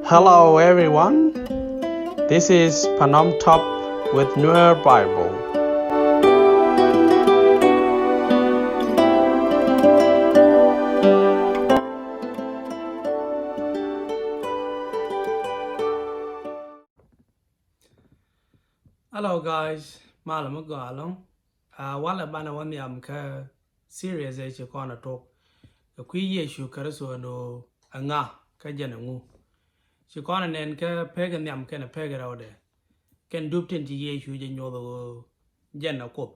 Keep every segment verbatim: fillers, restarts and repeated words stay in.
Hello everyone, this is Panom Top with Nuer Bible. Hello guys, malɛ mi gɔaa ɛlɔ̱ŋ. Walɛ banɛ wä nhiam kä series ɛ ci kɔn a tok kɛ kui̱ Yecu Kritho ɛn ɣöö ɛŋa kä jɛn ɛŋu. Ci kɔn a nɛn kä pek nhiam kɛnɛ pek rɛwdɛ kɛn dup tin ci Yecu jɛ nyoth ɣöö jɛn a Kuoth.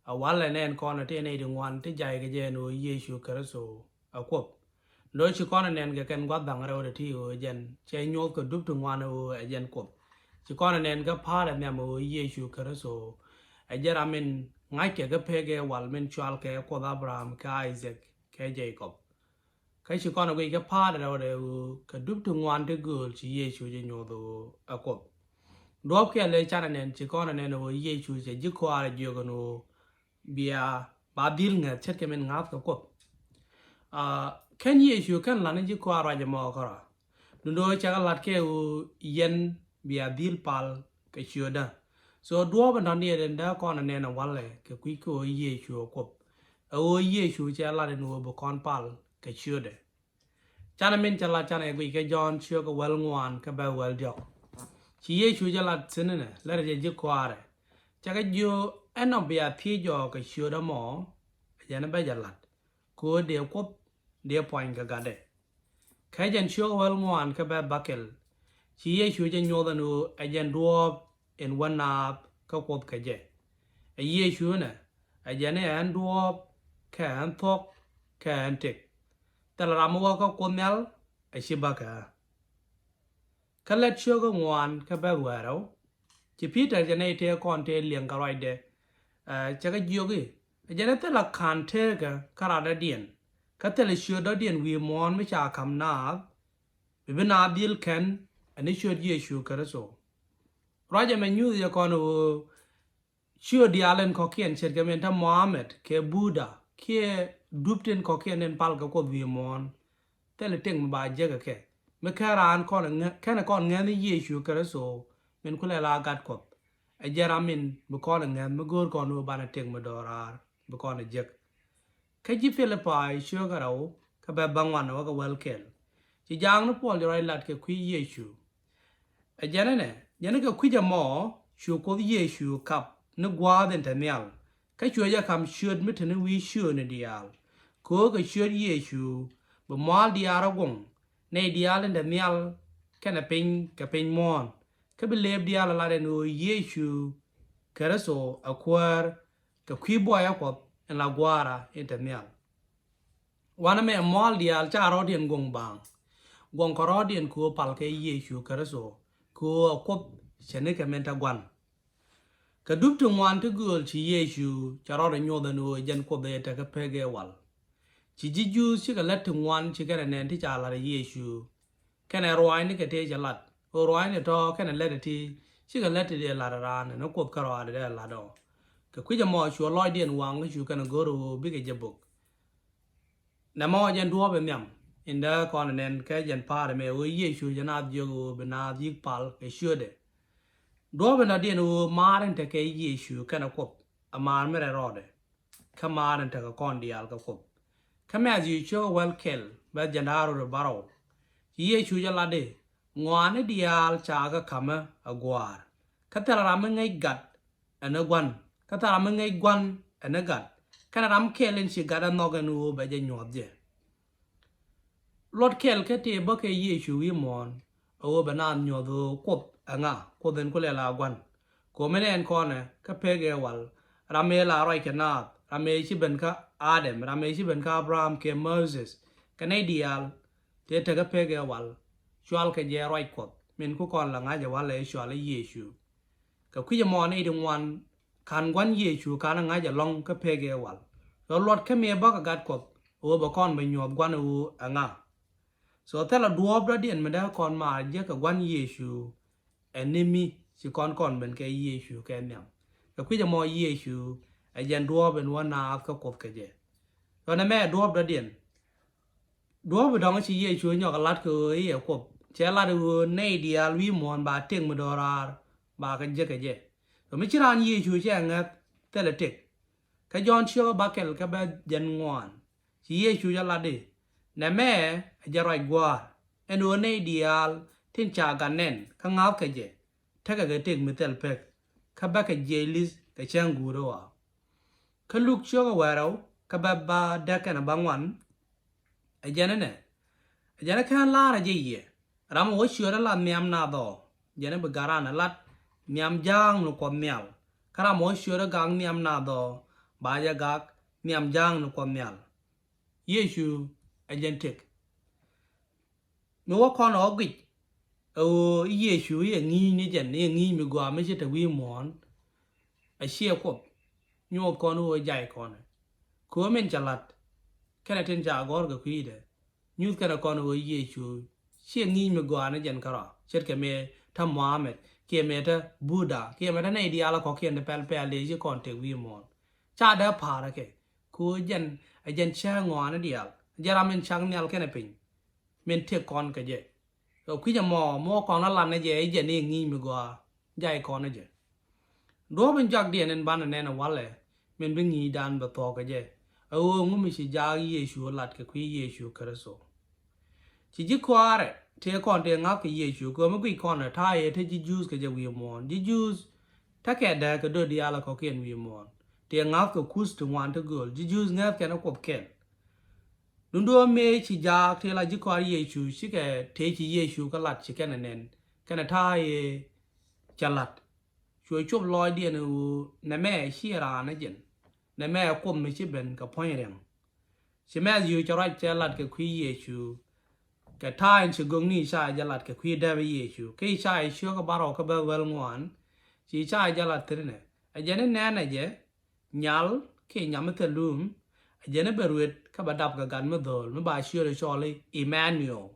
A walɛ nɛn kɔn a ti nɛy ti ŋuan ti jay kɛ jɛ ɛn ɣöö Yecu Kritho a Kuoth. Ndo̱ ci kɔn a nɛn kɛ kɛn gua̱th dhaŋ rɛwdɛ ti ɣöö jɛn cɛ nyoth kɛ dup ti ŋuan ɣöö ɛ jɛn Kuoth. Ci kɔn a nɛn kɛ pa̱a̱t ɛ nhiam ɣöö Yecu Kritho ɛ jɛn ram min ŋa̱ckɛ kä pek ɛ wal min cual kɛ Kuoth Abraham kɛ Isaac kɛ Jacob. Kä ci kɔn a guic kɛ pa̱a̱t ɛ rɛwdɛ ɣöö kɛ dup ti ŋuan ti gööl ci Yecu jɛ nyoth ɣöö ɛ Kuoth. Duɔ̱ɔ̱p kɛl ëë canɛ nɛn ci kɔn a nɛn ɣöö Yecu cɛ ji̱ kɔaarɛ jiök ɛn ɣöö bia ba dhil ŋäth ce̱tkɛ min ŋa̱th kɛ Kuoth. Kɛn Yecu kɛn la̱t ni ji̱ kɔaar ruac ɛmɔ kärɔa. Duundɛ ɣöö cɛ kɛ la̱t kɛ ɣöö yɛn bia dhil pal kɛ ciötdä. So duɔ̱ɔ̱p in tɔ̱ ni ɛ den dee kɔn a nɛn ɛ walɛ kɛ kui̱ kä ɣöö Yecu ɛ Kuoth. Ɛ ɣöö Yecu cɛ lat in ɣöö bi kɔn pal kɛ ciötdɛ. Canɛ min cɛ lat canɛ guic kɛ Jɔ̱ɔ̱n ciökä wäl ŋuan kä bɛ wäl diɔ̱k. Ci Yecu jɛ lat thi̱n inɛ lɛr jɛ ji̱ kɔaarɛ. Cɛ kɛ jiö ɛn ɔ bia thiec jɔɔk kɛ ciötdä mɔ, ɛ jɛn ɛ bɛ jɛ lat. Kɛ ɣöö dee Kuoth dee puany kɛ gatdɛ. Kä jɛn ciökä wäl ŋuan kä bɛ bäkɛl. Ci Yecu jɛ nyoth ɛn ɣöö ɛ jɛn duɔ̱ɔ̱p in wä naath kä Kuoth kɛ jɛ. Ɛ Yecu inɛ ɛ jɛn i̱ ɛ ɛn duɔ̱ɔ̱p kɛ ɛn thuɔ̱k kɛ ɛn tëk. Thilɛ ram mi wä kä Kuoth Nhial ɛ ci bäkɛ ɣä. Kä lät ciökä ŋuan kä bɛ̈th wäl rɛw. Ci Pi̱tɛr jɛ nɛy tëë kɔn tëë liɛŋ kɛ ruacdɛ. Cɛ kɛ jiök i̱ ɛ jɛn ɛ thilɛ ka̱n teekä kä radɔ̱diɛn kä thilɛ ciötdɔ̱diɛn wi̱i̱ muɔ̱ɔ̱n mi ca ka̱m naath. Bi bi naath dhil kɛn ɛ ni ciöt Yecu Kritho. Ruac ɛmɛ nyuuth jɛ kɔn ɣöö ciöt diaal in kɔ̱kiɛn ce̱tkɛ min te Muhammad kɛ Buddha kiɛ dup tin kɔ̱kiɛn in pal kɛ Kuoth wi̱i̱ muɔ̱ɔ̱n. Thilɛ tëk mi ba jek ɛ kɛ mi kä raan kɔn kɛnɛ kɔn ŋäth ni Yecu Kritho min kulɛ la gat Kuɔth. Ɛ jɛn ram min bi kɔn ɛ ŋäth mi go̱o̱r kɔn ɣöö banɛ tëk mi do̱raar bi kɔn ɛ jek. Kä ji̱ Pilipai ciökä rɛw kä bɛ bäŋuan ɛ wä kɛ wäl kɛl. Ci jaakni Puɔl jɛ ruac lat kɛ kui̱ Yecu. Ɛ jɛn ɛnɛ jɛn kɛ kui̱c ɛmɔ cu Kuoth Yecu kap ni gua̱a̱th in te nhial. Kä cuɛ jɛ ka̱m ciöt mi te ni wi̱i̱ ciöötni diaal. Kɛ ɣöö kɛ ciöt Yecu bi mua̱a̱l diaal rɔ guɔ̱ŋ nɛy diaal in te nhial kɛnɛ piny kɛ piny muɔ̱ɔ̱n. Kä bi lëëp diaal a lat ɛn ɣöö Yecu Kritho ɛ Kuäär kɛ kui̱ buɔyä Kuɔth in la Gua̱a̱ra in te nhial. Wanɛ mɛ mua̱a̱l diaal ca rɔ̱diɛn guɔ̱ŋ baaŋ. Guɔ̱ŋ kɛ rɔ̱diɛn kɛ ɣöö pal kɛ Yecu Kritho kɛ ɣöö ɛ Kuoth cɛ ni kɛ min te gua̱n. Kɛ dup ti ŋuan ti gööl ci Yecu cɛ rɔɔdɛ nyoth ɛn ɣöö jɛn Kuoth ëë tekɛ pek ëë wal. Ci ji̱ Juudh cikɛ lät ti ŋuan ci kɛnɛ nɛn ti ca la̱t ɛ Yecu. Kɛnɛ ruaacni kɛ tëë cɛ lat ɣöö ruaacni tɔ̱ kɛnɛ lät ɛ ti cikɛ lät ti dee la̱t ɛ raan ɛn ɣöö Kuoth kärɔaadɛ dee la̱t ɔ. Kɛ kui̱c ɛmɔ cuɛ lɔcdiɛn waŋ kä cu kɛnɛ go̱r ɣöö bikɛ jɛ bök. Nɛmɔ jɛn duɔ̱ɔ̱p in nhiam in dee kɔn ɛ nɛn kɛ jɛn pa̱a̱r ɛmɛ ɣöö Yecu jɛ naath jiök ɣöö bi naath yi̱k pal kɛ ciötdɛ. Duɔ̱ɔ̱p in dɔ̱diɛn ɣöö maar in tekɛ Yecu kɛnɛ Kuoth ɛ maar mi rɛl rɔɔdɛ. Kä maar in tekɛ kɔn diaal kɛ Kuoth. Kä Mɛthiw ciökä wäl kɛl bɛ jɛn da̱ŋ rɛw bärɔw. Ci Yecu jɛ lat i̱ ŋɔaani diaal ca kɛ ka̱mä ɛ Gua̱a̱r. Kä thilɛ ram mi ŋäc Gat ɛn ɛ Gua̱n. Kä thilɛ ram mi ŋäc Gua̱n ɛn ɛ Gat. Kɛnɛ ram kɛl in ci Gat ɛ nhɔk ɛn ɣöö bɛ jɛ nyuɔ̱th jɛ. Luɔt kɛl kä tëë bä kɛ Yecu wi̱i̱ muɔ̱ɔ̱n ɛ ɣöö bɛ naath nyuɔ̱th ɣöö Kuoth ɛŋa, Kuoth in ku lɛ la Gua̱n. Ko̱mi nɛn kɔnɛ kä pek ëë wal, ram ëë la ruac kɛ naath, ram ëë ci ben kä Adam, ram ëë ci ben kä Abraham kɛ Moses kɛ nɛy diaal. Tëë tekä pek ëë wal cual kɛ jɛ ruac Kuɔth min ku kɔn la ŋa̱c ɛ wal ëë cual i̱ Yecu. Kɛ kui̱c ɛmɔ nɛy ti ŋuan ka̱n Gua̱n Yecu ka̱n ɛ ŋa̱c ɛlɔ̱ŋ kä pek ëë wal. Rɔ luɔt kä mëë bä kɛ Gat Kuɔth ɣöö bɛ kɔn bɛ nyuɔ̱th Gua̱n ɣöö ɛŋa. So thilɛ duɔ̱ɔ̱p dɔ̱diɛn mi dee kɔn maar jek kɛ Gua̱n Yecu. Ɛn ni mi ci kɔn kɔn ben kɛ Yecu kɛ nhiam. Kɛ kui̱c ɛmɔ Yecu ɛ jɛn duɔ̱ɔ̱p in wä naath kä Kuoth kɛ jɛ. Ɣän ɛmɛ ɛ duɔ̱ɔ̱p dɔ̱diɛn. Duɔ̱ɔ̱p in dɔ̱ŋ ci Yecu nyɔk ɛ lat kɛ ɣöö i̱ ɛ Kuoth Cɛ lat ɣöö nɛy diaal wi̱i̱ muɔ̱ɔ̱n ba tëk mi do̱raar ba kɛ jek kɛ jɛ. Kä mi ci raan Yecu cɛ ŋäth thilɛ tëk. Kä Jɔ̱ɔ̱n ciökä bäkɛl kä bä jɛn ŋuan. Ci Yecu jɛ lat i̱, nɛmɛ ɛ jɛ ruac gua̱a̱r, ɛn ɣöö nɛy diaal tin ca gat nɛn kä ŋa̱thkɛ jɛ, tekɛ kɛ tëk mi thil pek, kä bäkɛ jiɛc li̱th kɛ cäŋ guut ɣɔaa. Kä Luk ciökä wäl rɛw kä bä bädäk kɛnɛ bäŋuan. Ɛ jɛn inɛ, ɛ jɛn in kään la̱rä jɛ yɛ, ram ɛ wä ciötdä lat nhiam nath ɔ, jɛn in bi gat raan ɛ lat nhiam ja̱a̱ŋ ni Kuɔth Nhial. Kä ram ɛ wä ciötdä gak nhiam nath ɔ, ba jɛ gak nhiam ja̱a̱ŋ ni Kuɔth Nhial. Yecu ɛ jɛn tëk. Mi wä kɔn ɛ wä guic ɛ ɣöö i̱ Yecu i̱ ɛ ŋi̱i̱c ni jɛn, i̱ ɛ ŋi̱i̱c mi gɔaa mi ci te wi̱i̱ muɔ̱ɔ̱n. A ciɛ Kuoth nyuɔth kɔn ɣöö jay kɔn ɛ, kɛ ɣöö min cɛ la̱t kɛnɛ tin ca gɔ̱r kɛ kui̱dɛ. Nyuth kɛnɛ kɔn ɣöö Yecu ciɛ ŋi̱i̱c mi gɔaa ni jɛn kärɔa, ce̱tkɛ mëë te Muhammad kiɛ mëë te Buddha kiɛ mëë te nɛy diaal kɔ̱kiɛn ti pɛl pɛl dee ci kɔn tëk wi̱i̱ muɔ̱ɔ̱n. Ca dee pa̱a̱r ɛ kɛ, kɛ ɣöö jɛn ɛ jɛn cäŋ ŋɔaani diaal, jɛn ram min cak nhial kɛnɛ piny, min tëk kɔn kɛ jɛ. Ɛ kui̱c ɛmɔ mi wä kɔn ɛ lat ni jɛ i̱ jɛn i̱ ŋi̱i̱c mi gɔaa, jay kɔn ni jɛ. Duɔ̱ɔ̱p in jɔakdiɛn in banɛ nɛn ɛ walɛ, min bi ŋi̱i̱cdan bɛ thuɔ̱k kɛ jɛ, ɛ ɣöö ŋu mi ci jaak Yecu lat kɛ kui̱ Yecu Kritho. Ci ji̱ kɔaarɛ tëë kɔn tëë ŋa̱th kɛ Yecu, kɛ ɣöö mi guic kɔn ɛ ta̱a̱ yɛ te ji̱ Juudh kɛ jɛ wi̱i̱ muɔ̱ɔ̱n. Ji̱ Juudh te kɛ dääk kɛ döör diaal ɛ kɔ̱kiɛn wi̱i̱ muɔ̱ɔ̱n. Tëë ŋa̱th kɛ kuth ti ŋuan ti gööl, ji̱ Juudh ŋäth kɛn ɛ Kuoth kɛl. Duundɛ ɣöö mëë ci jaak tëë la ji̱ kɔaar Yecu, cikɛ tëë ci Yecu kä lat ci kɛn ɛ nɛn, kɛnɛ ta̱a̱ yɛ cɛ la̱t. Cuɛ cop lɔɔcdiɛn ɛ ɣöö nɛmɛ ciɛ raan ɛ jɛn, nɛmɛ ɛ Kuoth mi ci ben kɛ puɔ̱ny riɛŋ. Ci Mɛthiu cɛ ruac cɛ lat kɛ kui̱ Yecu, kɛ ta̱a̱ in ci gökni Icaya jɛ lat kɛ kui̱ dääpä Yecu. Kä Icaya ciökä bärɔw kä bä wäl ŋuan, ci Icaya jɛ lat thi̱n inɛ, ɛ jɛn in nɛnɛ jɛ, nyal kiɛ nyam mi thil lum, ɛ jɛn in bɛ ruet kä bɛ dap kɛ gat mi dho̱o̱l, mi ba ciötdɛ cɔl i̱ Imanuel.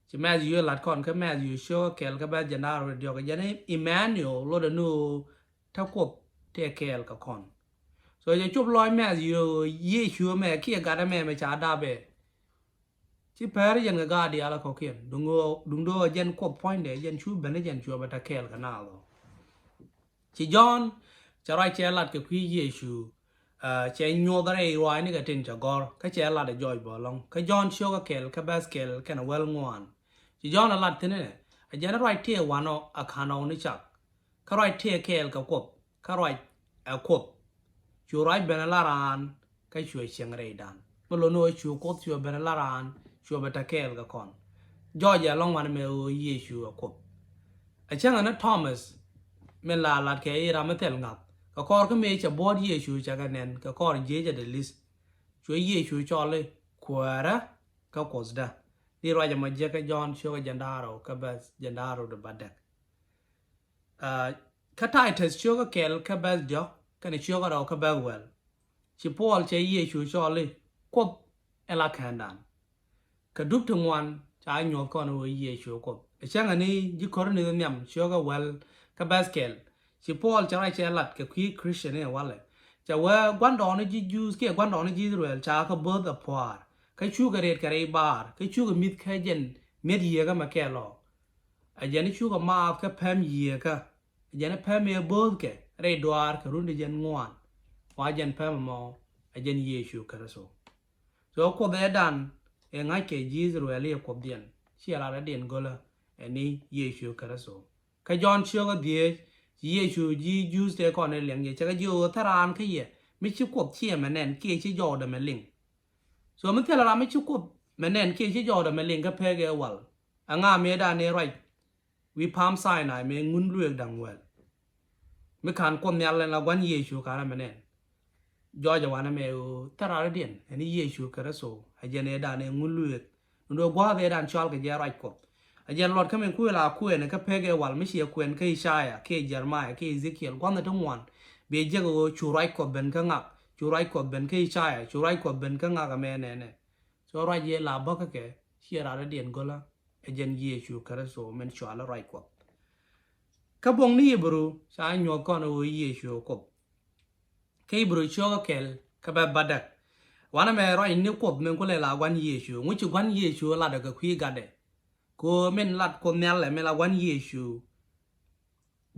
Ci Mɛthiu ɛ lat kɔn kä Mɛthiu ciökä kɛl kä bä jɛn da̱ŋ rɛw diɔ̱k, ɛ jɛn i̱ Imanuel, lotdɛ ni ɣöö te Kuoth tëë kɛɛl kɛ kɔn. So cɛ cop lɔc Mɛthiu ɣöö Yecu ɛmɛ kiɛ gat ɛmɛ mɛ ca dap ɛ, ci päär jɛn kɛ gaat diaal ɛ kɔ̱kiɛn. Duŋ ɣöö, duŋdɛ ɣöö jɛn Kuoth puɔ̱nydɛ, jɛn cu ben, jɛn cuɛ bɛ te kɛɛl kɛ naath ɔ. Ci Jɔ̱ɔ̱n cɛ ruac cɛ lat kɛ kui̱ Yecu, ah, cɛ nyuɔth rɛy ruaacni kɛ tin cɛ gɔ̱r, kä cɛ lat ɛ jɔɔc bä ɛlɔ̱ŋ. Kä Jɔ̱ɔ̱n ciökä kɛl kä bäth kɛl kɛnɛ wäl ŋuan. Ci Jɔ̱ɔ̱n ɛ lat thi̱n inɛ, ɛ jɛn ruac tëë wanɔ ɛ ka̱n ɔw ni cak, kä ruac tëë kɛɛl kɛ Kuoth, kä ruac ɛ Kuoth. Cu ruac ben ɛ la raan, kä cuɛ cieŋ rɛydan. Mi lot ni ɣöö cu Kuoth cuɛ ben ɛ la raan, cuɛ bɛ te kɛɛl kɛ kɔn. Jɔɔc ɛ ɛlɔ̱ŋ wanɛ mɛ ɣöö Yecu ɛ Kuoth. Ɛ cäŋɛ ni Thomas, min la lat kɛ i̱ ram mi thil ŋa̱th, kɛ kɔr kä mëë cɛ buɔ̱ɔ̱t Yecu cɛ kɛ nɛn, kɛ kɔr jiecä dee li̱th. Cuɛ Yecu cɔl i̱ Kuäärä kä Kuothdä. Di ruac ɛmɔ jek kä Jɔ̱ɔ̱n ciökä jɛn da̱ŋ rɛw kä bäth jɛn da̱ŋ rɛw di bädäk. Ah, kä Titus ciökä kɛl kä bäth diɔ̱k kɛnɛ ciökä rɛw kä bäth wäl. Ci Puɔl cɛ Yecu cɔl i̱ Kuoth ɛ la kändan. Kɛ dup ti ŋuan ca nyuɔth kɔn ɣöö Yecu ɛ Kuoth. Ɛ cäŋɛ ni ji̱ Korinth nhiam ciökä wäl kä bäth kɛl. Ci Puɔl cɛ ruac cɛ lat kɛ kui̱ Christian i̱ walɛ. Cɛ wee gua̱ndɔɔŋni ji̱ Juudh kiɛ gua̱ndɔɔŋni ji̱ Ithɛrɛl ca kɛ bo̱o̱th ɛ pua̱a̱r. Kä cukɛ rɛt kɛ rɛy baar. Kä cukɛ mi̱th kä jɛn mi̱eth yieekä mɛ kɛl ɔ. Ɛ jɛn i̱ cukɛ maath kä päm yieekä. Ɛ jɛn i̱ päm ëë bo̱o̱thkɛ rɛy duaar kɛ run ti jɛn ŋuan. Wa jɛn päm ɛmɔ ɛ jɛn Yecu Kritho. So Kuoth ëëdan ëë ŋa̱ckɛ ji̱ Ithɛrɛl i̱ ɛ Kuothdiɛn, ciɛ lat rɔ̱diɛn gölä, ɛ ni Yecu Kritho. Kä Jɔ̱ɔ̱n ciökä dhieec, ci Yecu ji̱ Juudh tëë kɔn ëë liɛŋ jɛ, cɛ kɛ jiök ɣöö thil raan kä yɛ mi ci Kuoth ciɛ mɛ nɛn kiɛ ci jɔwdɛ mɛ liŋ. So mi thilɛ ram mi ci Kuoth mɛ nɛn kiɛ ci jɔwdɛ mɛ liŋ kä pek ëë wal. Ɛŋa mëëdan ëë ruac wi̱i̱ Palm Sinai mëë ŋun lueek da̱ŋ wäl, mi ka̱n Kuoth Nhial ɛn la gua̱n Yecu ka̱n ɛmɛ nɛn. Jɔɔc ɛ wanɛ mɛ ɣöö thil rat rɔ̱diɛn ɛn i̱ Yecu Kritho ɛ jɛn ëëdan ëë ŋun lueek. Ni duɔ̱ɔ̱p gua̱a̱th ëëdan cɔal kɛ jɛ ruac Kuɔth. Ɛ jɛn luɔt kä min kuëë la kuɛɛni kä pek ëë wal mi ciɛ kuɛn kä Icaya kiɛ Jeremia kiɛ Ezekiel gua̱thni ti ŋuan. Biɛ jek ɣöö cu ruac Kuɔth ben kä ŋak, cu ruac Kuɔth ben kä Icaya, cu ruac Kuɔth ben kä ŋak ɛmɛ nɛnɛ. So ruac yɛ la bäkä kɛ, ciɛ rat rɔ̱diɛn gölä, ɛ jɛn Yecu Kritho min cɔal i̱ ruac Kuɔth. Kä buɔ̱ŋni Ibru ca nyuɔth kɔn ɣöö Yecu ɛ Kuoth. Kä Ibru ciökä kɛl kä bä bädäk. Wanɛ mɛ ruac ni Kuoth min kulɛ la gua̱n Yecu. Ŋu ci gua̱n Yecu latdɛ kɛ kui̱ gatdɛ? Kɛ ɣöö min lat Kuoth Nhial ɛ min la gua̱n Yecu.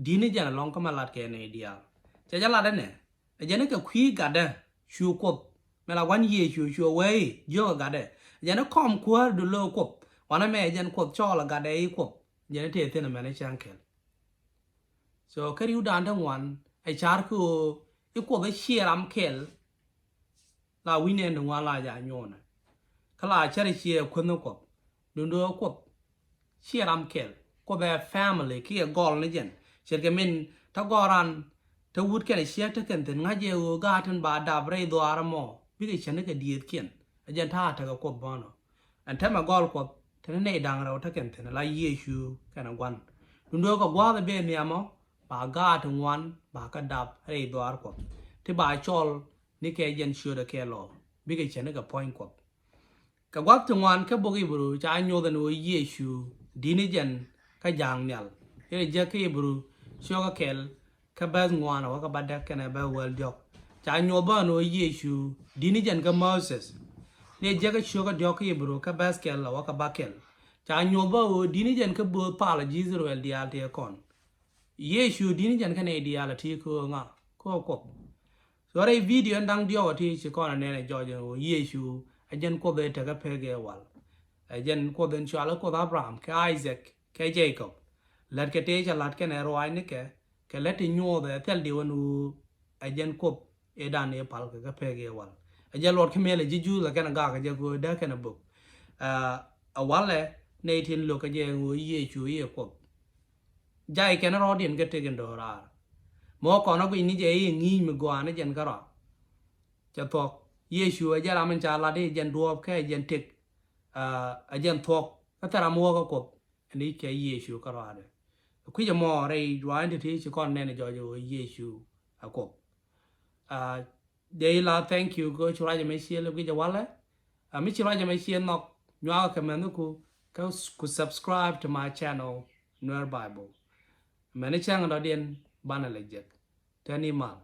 Di̱t ni jɛn ɛlɔ̱ŋ kä mɛ lat kɛ nɛy diaal. Cɛ jɛ lat ɛnɛ, ɛ jɛn ni kɛ kui̱ gatdɛ cu Kuoth, mɛ la gua̱n Yecu cu wee i̱ jiök ɛ gatdɛ. Ɛ jɛn ni kɔm kuäär dul lo̱o̱ Kuoth, wanɛ mɛ ɛ jɛn Kuoth cɔɔl ɛ gatdɛ i̱ Kuoth. Ɛ jɛn ni tëë thi̱n ɛmɛn i̱ cäŋ kɛl. So kä ri̱wdan ti ŋuan ɛ car kä ɣöö i̱ Kuoth i̱ ciɛ ram kɛl. La wi̱ny nɛn ti ŋuan la ja nyuɔnɛ. Kä la cär i̱ ciɛ kuänh ni Kuɔth. Duundɛ ɣöö Kuoth ciɛ ram kɛl. Kuoth ɛ family kiɛ gɔl ni jɛn. Ce̱tkɛ min te gɔl ran te wut kɛn ciek te kɛn thi̱n ŋa̱c jɛ ɣöö gaat tin ba dap rɛy dhuaar ɛmɔ. Bikɛ cäŋ ni kɛ diëëthkiɛn. Ɛ jɛn ta̱a̱ tekɛ Kuoth bɔnɔ. Ɛn tɛmɛ gɔl Kuɔth te ni nɛy da̱ŋ rɛw te kɛn thi̱n la Yecu kɛnɛ gua̱n. Duundɛ ɣöö kɛ gua̱a̱th ɛ ben nhiamɔ ba gaat ti ŋuan ba kɛ dap rɛy dhuaar Kuɔth. Ti ba cɔl ni kɛ jɛn ciötdɛ kɛ lɔ bikɛ cäŋ ni kɛ puɔ̱ny Kuɔth. Kɛ gua̱th ti ŋuan kä bok Ibru ca nyoth ɛn ɣöö Yecu di̱t ni jɛn kä ja̱a̱ŋ nhial. I̱ jek kä Ibru ciökä kɛl kä bɛ̈th ŋuan ɛ wä kä ba däk kɛnɛ bɛ̈th wäl diɔ̱k. Ca nyoth bä ɛn ɣöö Yecu di̱t ni jɛn kä Moses. Ni jek kä ciökä diɔ̱k kä Ibru kä bɛ̈th kɛl ɛ wä kä ba kɛl. Ca nyoth bä ɣöö di̱t ni jɛn kä bööth pal ji̱ Israel diaal tëë kɔn. Yecu di̱t ni jɛn kä nɛy diaal ɛ ti kä ɣöö ŋa kä ɣöö Kuoth. So rɛy video ɛn da̱ŋ diɔ̱k ɛ ti ci kɔn ɛ nɛn ɛ jɔc ɛn ɣöö Yecu ɛ jɛn Kuoth ɛ tekä pek ɛ wal. Ɛ jɛn Kuoth ɛn cɔal ɛ Kuoth Abraham kɛ Isaac kɛ Jacob. Lät kɛ tëë cɛ la̱t kɛnɛ ruaacnikɛ kɛ lät ti nyuɔth ɛ thil diw ɛn ɣöö ɛ jɛn Kuoth ëëdan ëë pal kɛ kä pek ëë wal. Ɛ jɛn luɔt kä mëël ɛ ji̱ Juudh ɛ kɛn ɛ gak ɛ jɛ kɛ ɣöö dee kɛn ɛ bök. Ɛ walɛ nɛy tin lo̱k ɛ jɛ ɛn ɣöö Yecu i̱ ɛ Kuoth. Jay kɛn rɔɔdiɛn kä tëk in do̱raar. Mɔ kɔn a guic ni jɛ i̱ ŋi̱i̱c mi gɔaa ni jɛn kärɔa. Cɛ thuɔ̱k Yecu ɛ jɛn ram in ca lat i̱ jɛn duɔ̱ɔ̱p kɛ ɛ jɛn tëk. Ɛ jɛn thuɔ̱k kä thil ram wäkä Kuoth. Ɛn i̱ kɛ Yecu kärɔaadɛ. Kui̱c ɛmɔ rɛy ruaacni ti ti ci kɔn nɛn ɛ jɔc ɛ ɣöö Yecu ɛ Kuoth. Dee la thank you kɛ cu ruac ɛmɛ ciël guic ɛ walɛ. Mi ci ruac ɛmɛ ciël nhɔk nyuakä kɛ mɛnhiku kä ku subscribe to my channel Nuer Bible. Mɛni cäŋ dɔ̱diɛn banɛ lɛ jek. Tɛni mal.